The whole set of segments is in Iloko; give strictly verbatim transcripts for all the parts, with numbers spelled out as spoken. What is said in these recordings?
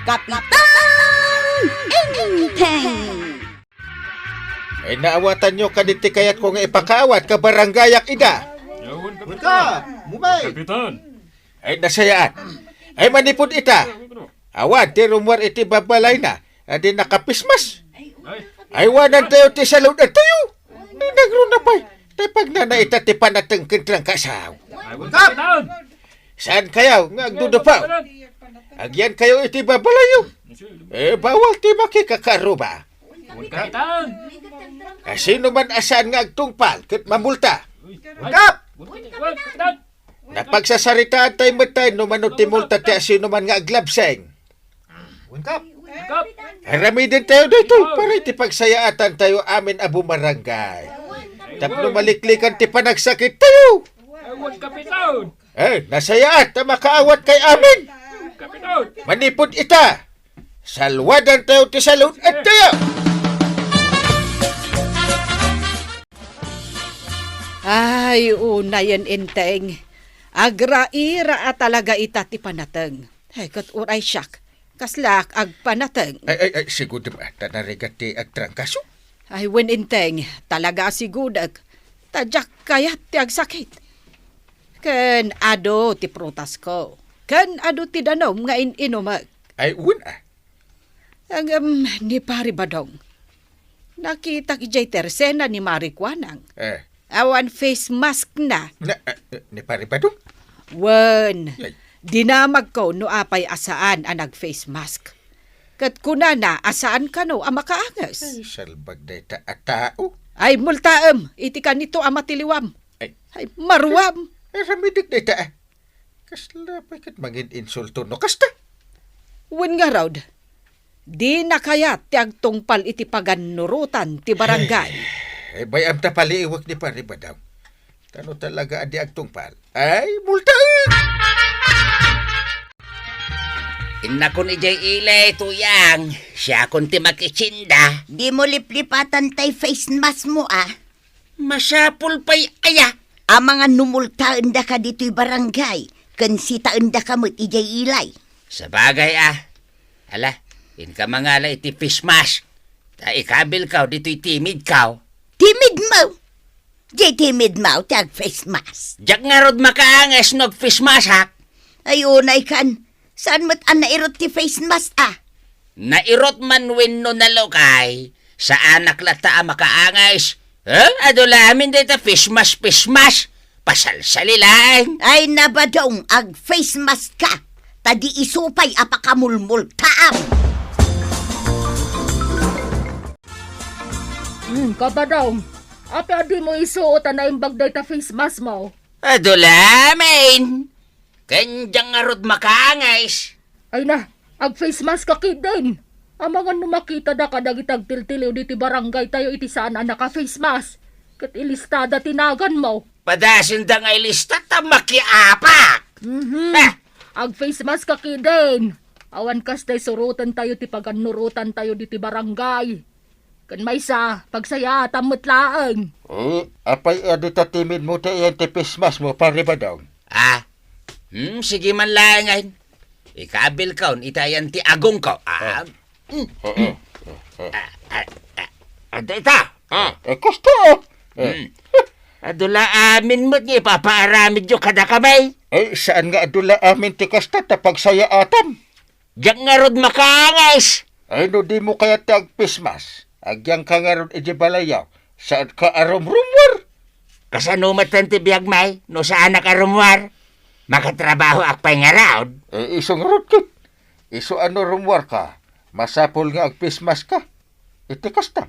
Kapitan Enteng! Ay, naawatanyo kaditi kayatko nga ipakaawat ka barangayak ida. Yawen, Kapitan. Umay. Kapitan. Ay, nasayaat. Ay, manipud ita. Awan ti rummuar iti babalayna a di nakapismas. Ay. Ay, wanantayo ti salud-adtayo. Ay, nagruna pay. Tay pagnana ita ti panateng ken trangkasaw. Ay, Kapitan. Saan kayo nga agdudupaw? Agyan kayo iti babalayo. Eh, bawal ti makikakaruba. Kapitan. Kasino man a saan nga agtungpal ket mamulta. Ay, Kap! Kapitan. Napagsasaritaan tayo met tayo no mano ti multa ti asino man nga aglabseng. Wen, Kap. Kap. Aramiden tayo daytoy para iti pagsayaatan tayo amin a bumarangay. Tapno maliklikan ti panagsakit tayo. Ay, wen, Kapitan. Eh, nasayaat a makaawat kay amin. Kapitan. Manipud ita, salwadan tayo ti salud-adtayo. Ay, unayen Enteng. Agraira a talaga ita ti panateng. Ay, ket uray siak, kaslaak agpanateng. Ay, ay, ay, sigudem a ta narigat ti agtrangkaso? Ay, wen Enteng, talaga a sigudek. Ta diak kayat ti agsakit. Ken adu ti prutasko. Ken adu ti danum nga in-inumek. Ay, wen a. Ngem, ni Pari Badong, nakitak idiay tersena ni Mari Kuanang. Eh. Awan face mask na. Na, eh, eh, ni Pari Badong? Wen, Ay. Dinamagko no apay a saan a nag-face mask. Ket kunana a saan kano a makaanges. Ay, salbag dayta a tao. Ay, multaem iti kanito a matiliwam. Ay. Ay, maruam. Ay, ramidek dayta, ah. Kasla pay ket mangin-insulto no kasta. Wen ngarud, dina kayat ti agtungpal iti pagannurotan ti barangay. Ay, bay-am ta paliiwek ni Pari Badong. Tano talaga a di agtungpal. Ay, multaen! Innakon idiay ili, Tuyang. Siakon ti makitsinda. Dimo liplipatan tay face mask mo, ah. Masapul pay aya? Amangan no multaendaka ditoy barangay, ken sitaendaka met idiay ili. Sabagay a. Ala, inka mangala iti face mask. Ta ikabilkaw ditoy timidkaw. Timidmo? Diay timidmo ti ag-face mask. Diak ngarud makaanges no ag-face maskak. Ay, unay kan. Saan met a nairut ti face mask, ah? Nairut man wenno nalukay, saanak latta a makaanges. Eh, adu la amin dayta face mask, face mask. Pasalsali laeng. Ay, na, Badong, ag-face mask ka. Ta di isu pay a pakamulmultaam. Hmm, Kabadong, apay a dimo isuot a naimbag dayta face mask mo? Adu la amin. Ken diak ngarud makaanges. Ay na, ag-face mask ka ketdin. Amangan no makitada kadagiti agtiltiliw diti barangay tayo iti saan a naka-face mask. Ket ilistada ti naganmo. Padasenda nga ilista ta makiapak. Mhm. Ah! Ag-face mask ka ketdin. Awan kasta isuroten tayo ti pagannurotan tayo diti barangay. Ken maysa, pagsayaatam met laeng. Eh, apay a dita timidmo ti ayan ti face mask mo, Pari Badong? Ah, hmm, sige man laengen. Ikabilkon ita ayan ti agongko. Ah, hmm. Oo. Ah, ah, ah, adda ita. Ah. Eh, kasta. Eh. Hmm. Adu la amin met nga ipapaaramidyo kadakami. Eh, saan nga adu la amin ti kasta ta pagsayaatam? Diak ngarud makaanges. Ay, no dimo kayat ti ag-face mask, agyanka ngarud iti balayyo, saanka a rumrummuar. Kasano met ti biagmi no saanak a rummuar? Makatrabahoak pay ngarud. Eh, isu ngarud ket. Isu a no rummuarka, masapul nga ag-face mask ka. Iti kasta,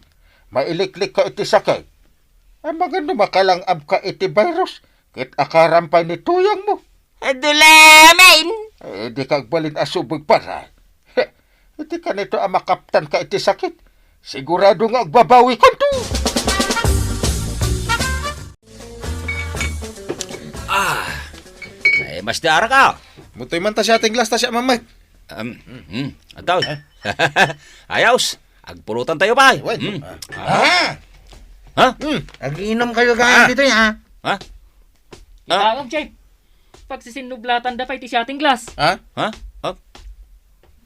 mailiklikka iti sakit. Amangan no makalang-abka iti virus, ket akaram pay ni tuyangmo. Adu la amin. Eh, dika agbalin a subeg, pare. Iti kanito a makaptanka iti sakit, sigurado nga agbabawikanto. Ah, ay, mas di araka. Mutoy man ta siya ating glass ta siya, mamay. Um, hmm, ataw. Ayos, agpulutan tayo, pay. Wait. Hmm. Ah. Ha? Hmm. Agiinom kayo, guys, Ah. dito, ha? Ha? Ah. Itaang, Chief. Pagsisinnublatan da pay ti shooting glass. Ha? Ha? Ha?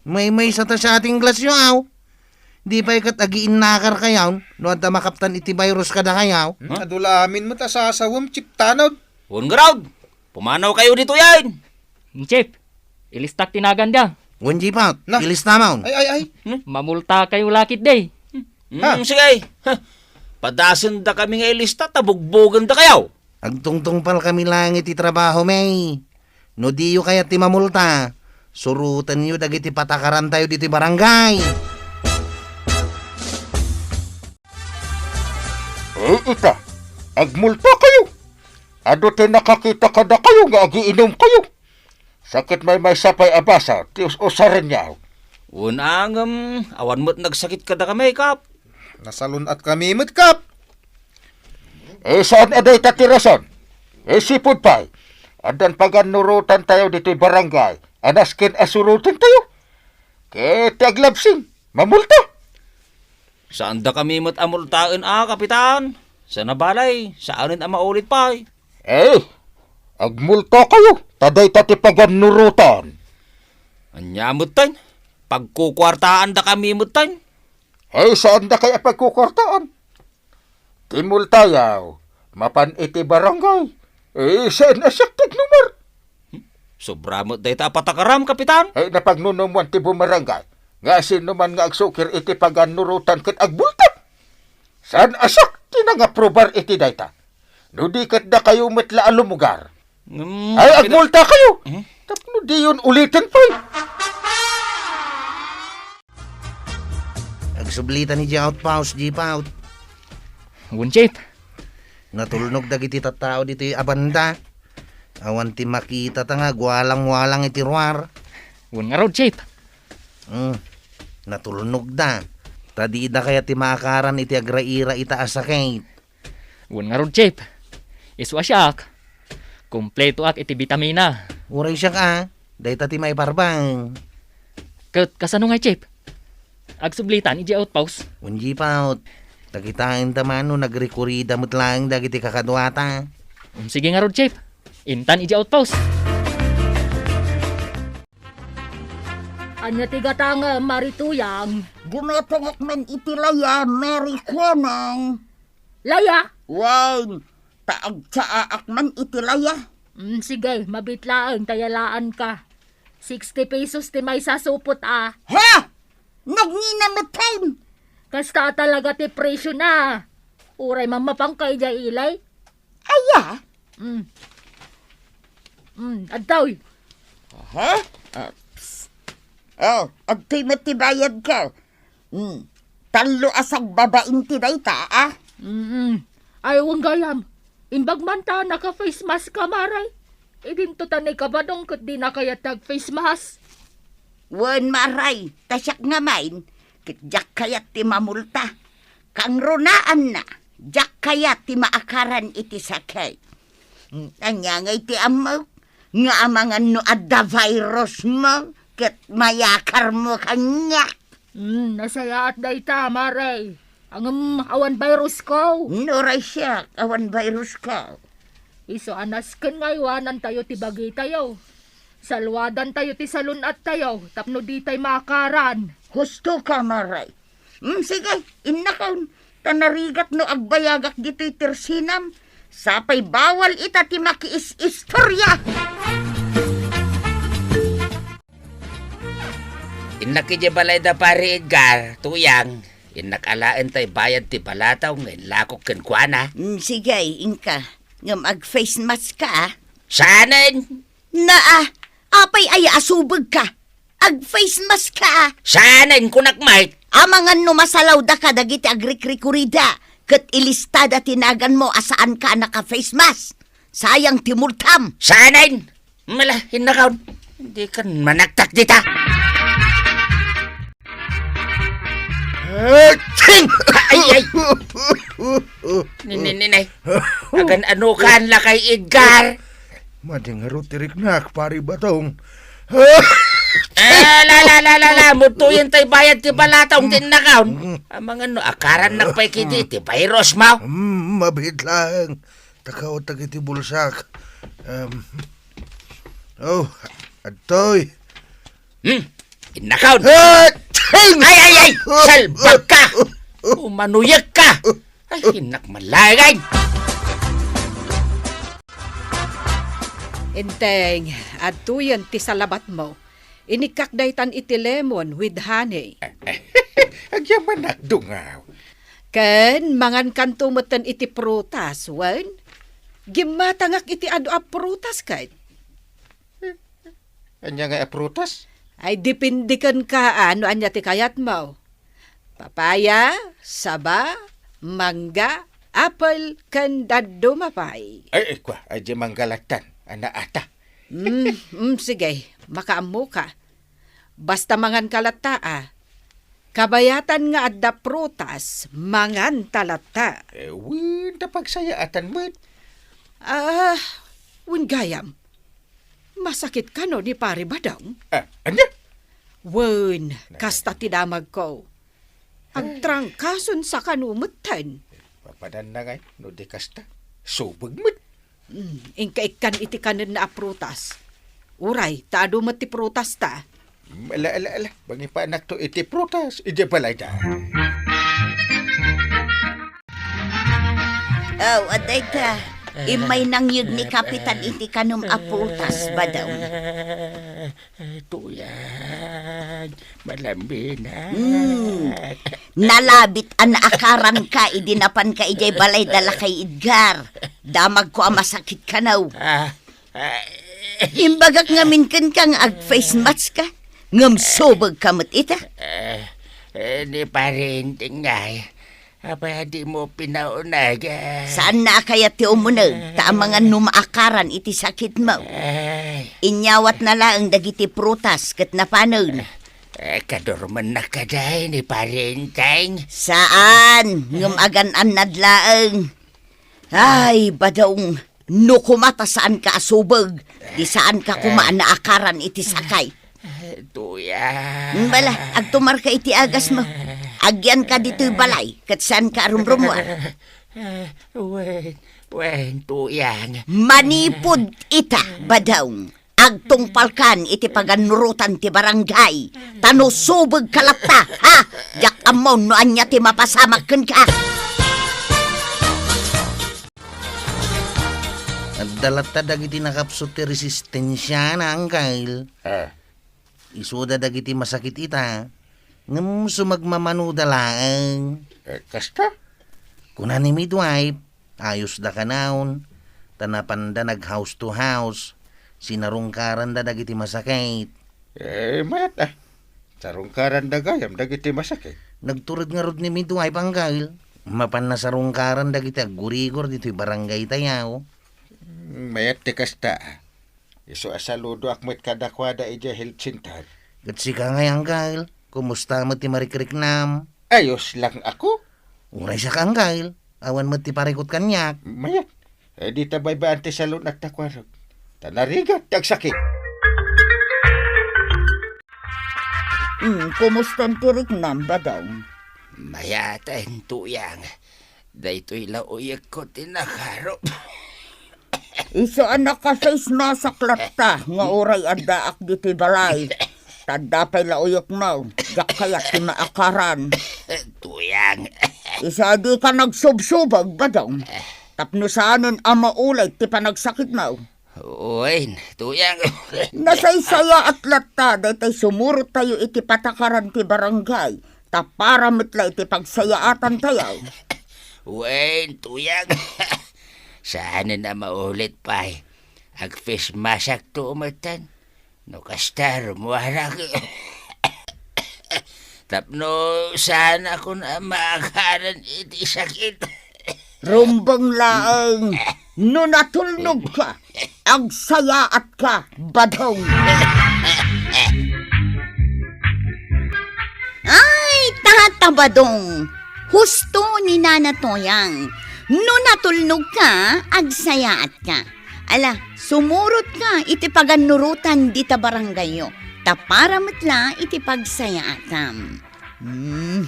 Maymaysa ta siya ti glassyo, aw. Di pay ket agiinnakarkayon no adda makaptan iti virus kadakayo. Hmm? Adu la amin met a sasawem, Chief Tanod. Wen ngarud, pumanawkayo ditoyen. Chief, ilistak ti naganyo. Wen, Chief, ah, na. Ilistamon. Ay, ay, ay. Hmm? Mamultakayo la ketdi. Hmm, ha? Sige. Ha. Padasendakami nga ilista ta bugbogendakayo. Agtungtungpalkami laeng iti trabahomi. No diyo kayat ti mamulta, surotenyo dagiti patakarantayo ditoy barangay. Eh, ita, agmultakayo. Adu ti nakakita kadakayo nga agiinumkayo. Sakit maymaysa pay a basa ti us-usarenyo. Wen, ngem awan met nagsakit kadakami, Kap. Nasalun-atkami met, Kap. Eh, saan a dayta ti rason? Eh, sipud pay, addan pagannurotantayo ditoy barangay a nasken a surotentayo. Ket ti aglabsing, mamulta. Saandakami met a multaen a, Kapitan. Sana balay, saanen a maulit pay. Eh, agmultakayo, ta dayta ti pagannurotan. Ania metten? Pagkukuartaandakami metten? Eh, saandakayo a pagkukuartaan. Ti multayo, mapan iti barangay. Eh, saan a siak ti agnumar? Sobra met dayta a patakaram, Kapitan. Eh, napagnunumoan ti bumarangay nga sinoman nga agsukir iti pagannurotan ket agmulta. Saan a siak ti nangaprobar iti dayta? No di ket dakayo met la a lumugar. Mm, Ay, Kapitan. Agmultakayo! Hmm? Tapno diyon uliten pay. Agsublitan idiay outpost, Chief. Wen, Chief. Natulnog dagiti tattao ditoy a banda. Awan ti makitata nga agwalang-walang iti ruar. Wen ngarud, Chief. Hmm. Natulnogda. Ta dida kayat ti maakaran iti agraira ita a sakit. Wen ngarud, Chief. Isu a siak, kumpletoak iti bitamina. Uray siak a, dayta ti maiparbang. Ket kasano ngay, Chief? Agsublitan idiay outpost? Wen, Chief. Ta kitaenta man no nagrikurida met laeng dagiti kakaduata. Mm, sige ngarud, Chief. Intan idiay outpost. Ania ti gatangem, Mari Tuyang? Dumatangak man iti laya, Mari Kuanang. Laya? Wen, ta agtsaak man iti laya. Mm, sige, mabitlaeng ta yalaanka. Sixty pesos ti maysa supot a. Ha? Nagnina metten? Kasta talaga ti presyo na. Uray mammapangka idiay ilay. Aya? Mm. Mm, adtoy. Aha? Ah, psst. Oh, adtoy met ti bayadko. Mm. Tallo a sagbabain ti dayta, ah. Mm-mm. Ay, wen gayam. Imbag man ta naka-face mask ka, Mari. Idinto ta ni Kabadong ket dina kayat ti ag-face mask. Wen, Mari, ta siak ngamin, ket diak kayat ti mamulta. Kangrunaanna, diak kayat ti maakaran iti sakit. Ania ngay ti ammok nga amangan no adda virus mo ket mayakar mo kaniak? Hmm, nasayaat dayta, Mari. Ngem awan virus ko. Uray siak, awan virus ko. Isu a nasken nga aywanantayo ti bagitayo. Saluadantayo ti salun-attayo tapno ditay maakaran. Husto ka, Mari. Mm, sige, innakon. Ta narigat no agbayagak ditoy tersinam. Sapay bawal ita ti makiis-istorya. Innak idiay balay da Pari Edgar, Tuyang. Innak alaen tay bayad ti balataw nga inlakok kenkuana. Mm, sige, inka. Ngem ag-face mask ka, ah. Saanen? Naa, apay aya a subeg ka? Ag-face mask ka, ah. Saanen, kunak met? Amangan no masalawda ka dagiti agrikrikurida, ket ilistada ti naganmo a saanka a naka-face mask. Sayang ti multam. Saanen? Mala, innakon. Dikan manaktak dita. Aching! Ay, ay. Ni, ni, ni, ni. Agan-anokan la kay Edgar. Madi ngarud ti riknak, Pari Batong. Ah, la, la, la, la, la. Mutuyen tay bayad ti balataw ti innakon. Amangan no, akaran nakpay kidi ti virus mo. Mm, mabit lang. Takaw dagiti bulsak. Um, oh, adtoy. Hmm? Innakon! Ay, ay, ay! Salbag ka! Umanuyek ka! Ay, innak malagan! Enteng, adtoyen ti salabatmo. Inikkak daytan iti lemon with honey. Agyamanak, dungaw. Ken mangankanto metten iti prutas, wen? Gimmatangak iti adu a prutas ket. Ania nga a prutas? Ay, depende kenka no ania ti kayatmo. Papaya, saba, mangga, apple, ken dadduma pay. Ay, ay, kua, ay, di mangga lattan. Ana, ata. Mm, mm, sige, makaammoka. Basta manganka latta, a. Kabayatan nga adda prutas, manganta latta. Eh, wen, ta pagsayaatan met. Ah, wen gayam. Masakit kano ni Pare Badong? Ah, ania? Wen, kasta ti damagko. Agtrangkason sa kano metten. Papanan na ngay, no di kasta. Subeg met. Mm, inka ikkan iti kanenna a prutas. Uray, ta adu met ti prutasta. Mm, ala, ala, ala. Mangipaanakto iti prutas, iti balayda. Oh, adayta. Immay nangyeg ni Kapitan iti kanem a prutas, Badong. Eh, tuyang, malambina. Hmm. Nalabit a naakaranka idi napanka idiay balay da lakay Edgar. Damagko a masakit kano. Ah, ah. Imbagak ngamin kenka nga ag-face mask ka, ngem subegka met ita. Eh, eh, ni Pare Enteng ngay. Apay a dimo pinauneg, eh? Saanna a kayat ti umuneg, ta amangan no maakaran iti sakitmo. Ay. Inyawatna laeng dagiti prutas ket napanen. Eh, kadurmennak kadi ni Pare Enteng? Saan, ngem agan-annad laeng. Ay, Badong, no kuma ta saanka a subeg, di saanka kuma a naakaran iti sakay. Eh, tuyang. Bala, agtumarka iti agasmo. Agyanka ditoy balay, ket saanka a rumrumuar. Eh, wen, wen, tuyang. Manipud ita, Badong. Agtungpalkan iti pagannurotan ti barangay. Ta no subegka latta, ha? Diak ammo no ania ti mapasamak kenka. Adda latta dagiti nakapsut ti resistensiana, Angkel. Ah. Isuda dagiti masakit ita, ngem sumagmamanoda laeng. Eh, kasta? Kuna ni midwife, ayosda kanayon, ta napanda nag-house to house, sinarungkaranda dagiti masakit. Eh, mayat a. Sarungkaranda gayam dagiti masakit. Nagtured ngarud ni midwife, Angkel. Mapanna sarungkaran dagiti aggurigor ditoy barangay tayo. Mm, mayat ti kasta. Isu a saludoak met kadakuada idiay health center. Ket sika ngay, Angkel, kumusta met ti marikriknam? Ayos lang ako. Uray saka, Angkel. Awan met ti parikut kaniak. Mayat. Eh, dita baybay-an ti salun-at ta kuarog. Ta narigat ti agsakit. Hmm, kumusta ti riknam, Badong? Mayaten, Tuyang. Daytoy la uyekko ti nakarup. Isu a nakasaisnasak latta nga uray addaak ditoy balay. Ta adda pay la uyekmo, diak kayat ti maakaran. Tuyang. Isu a dika nagsubsubag, Badong. Tapno saanen a maulit ti panagsakitmo. Wen, Tuyang. Nasaysayaat latta daytay sumurottayo iti patakaran ti barangay, ta para met la iti pagsayaatantayo. Wen, Tuyang. Saanen a maulit pay. Ag-face maskakto metten. No kasta, rummuarak. Tapno saanakon a maakaran iti sakit. Rumbeng laeng, no natulnogka, agsayaatka, Badong. Ay, tata Badong, husto ni Nana Tuyang. No natulnogka, agsayaatka. Ala, sumurotka iti pagannurotan dita barangayyo, ta para met la iti pagsayaatam. Mhm.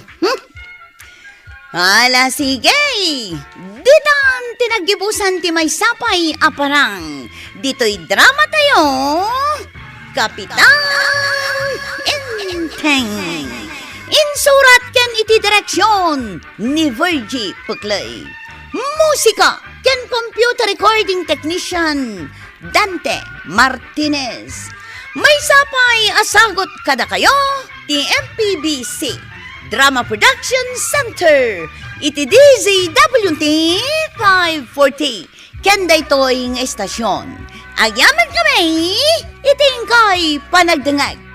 Ala, sige! Ditan ti naggibusan ti maysa pay a parang. Ditoy drama tayo, Kapitan Teng. Insurat ken iti direksion ni Virgie Puclay. Musika ken computer recording technician Dante Martinez. Maysa pay a sagut kadakayo ti M P B C Drama Production Center iti D Z W T five forty. Ken daytoy nga estasion, agyaman kami iti inkay panagdengngeg.